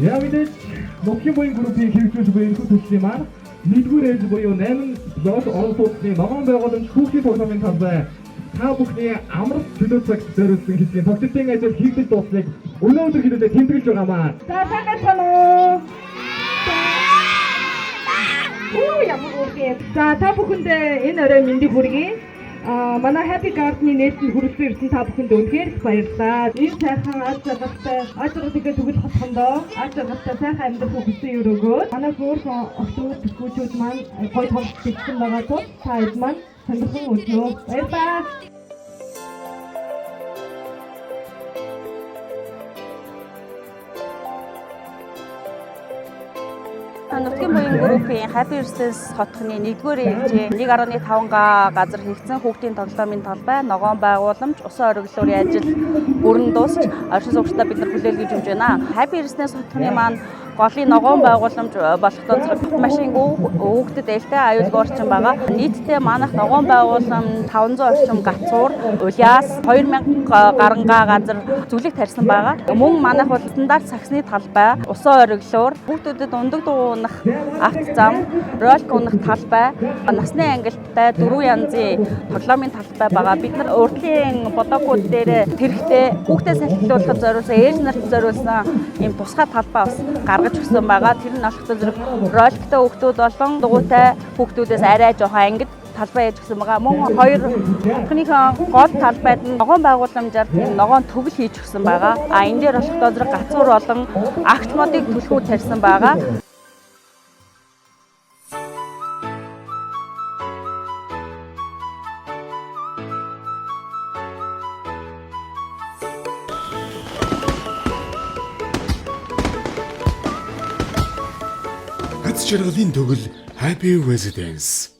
Яа мэдээж Нутгийн буян группийн хэрэгжүүлж буй энэхүү төслийн маань нэгдүгээр ээлж буюу 8 блок орон сууцны ногоон байгууламж хүүхдийн тоглоомын талбай та бүхний амралт чөлөө цагт зориулсан хэсгийн тогтолтын ажил хийгдэж дуусныг өнөөдөр хэдүүлээ тэмдэглэж байгаамаа. За, сайн байцгаана уу? Үу, ямар үргэлж. За, та бүхэнд энэ орой мэндийг хүргэе. А манай Happy Garden-ы нээлтэнд хүрэлцэн ирсэн та бүхэнд үнэхээр их баярлалаа. Энэ сайхан аз жаргалтай, аз жаргалтай төгөл хотхондоо аз жаргалтай сайхан амьдрах хүссэн өрөөгөө. Манай хөөрхөн охтууд, хүүчүүд маань гоё тоглолт хийсэн байгаа тул та хэд маань сонирхон үзье. Баярлалаа. Нутгийн буян группийн Happy Residence хотхны 1-р ээлжийн 1.5 га газар хийгдсэн хүүхдийн тоглоомын талбай, ногоон байгууламж, усан ориглолын ажил бүрэн дуусч оршин суугчдаа бид нар хүлээлгэж өгч байна. Happy Residence хотхны маань голын ногоон байгууламж болохдоо зэрэг машингүй хүүхдэд ээлтэй аюулгүй орчин байгаа. Нийтдээ манайх ногоон байгууламж 500 орчим гацуур, улиас 2000 гарангаа газар зүлэг тарьсан байгаа. Мөн манайх бол стандарт саксны талбай, усан ориглоор хүүхдүүдэд ундаг дуунах авто зам, ролик унах талбай, насны ангилттай дөрвөн янзын тоглоомын талбай байгаа. Бид нар урдлын блокууд дээр тэрхтээ хүүхдээ салхилуулахад зориулсан, ээж нарт зориулсан ийм тусгай талбай бас гаргаж өгсөн байгаа. Тэр нь болохоор зэрэг роликтой хүүхдүүд болон дугуйтай хүүхдүүдээс арай жоохон ангид талбай яаж өгсөн байгаа. Мөн хоёр хотныхоо гол талбайд нь ногоон байгууламжаар тийм ногоон төгөл хийж өгсөн байгаа. А энэ дээр болохоор зэрэг гацуур болон агч модыг түлхүү тарьсан байгаа. Аз жаргалын төгөл Happy Residence.